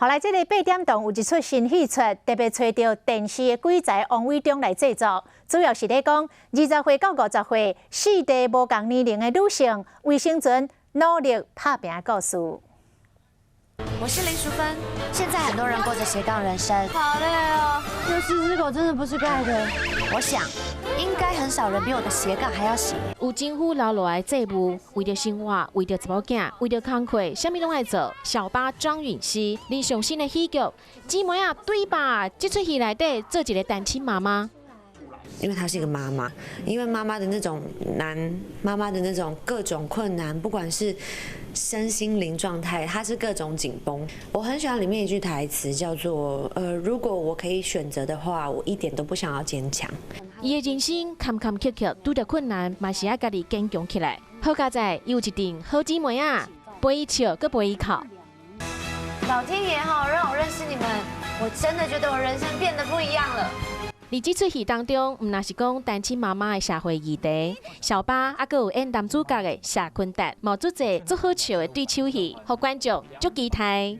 後來，這个八點檔有一齣新戲出，特別揣著電視的鬼才王偉忠來製作，主要是咧講20歲到50歲四地無仝年齡的女性為生存努力拍拚的故事。我是林淑芬，現在很多人過着斜槓人生，好累哦，這四隻狗真的不是蓋的。我想，應該很少人比我的斜槓還要斜。有政府留落來債務，為著生活，為著查某囝，為著工課，啥物攏愛做。小巴張允熙，佇上新的戲劇《姊妹仔對吧》，這齣戲內底做一个單親媽媽。因為她是一個媽媽，因為媽媽的那種難，媽媽的那種各種困難，不管是身心靈狀態，她是各種緊繃。我很喜歡裡面一句台詞，叫做“如果我可以選擇的話，我一點都不想要堅強。” 伊的人生坎坎坷坷，拄著困難，嘛是愛家己堅強起來。好佳哉，伊有一陣好姊妹仔，陪伊笑，閣陪伊哭。老天爺哈，讓我認識你們，我真的覺得我人生變得不一樣了。佇這齣戲當中，毋但是講單親媽媽的社會議題，小巴猶閣有演男主角的謝坤達，嘛有足濟足好笑的對手戲，予觀眾足期待。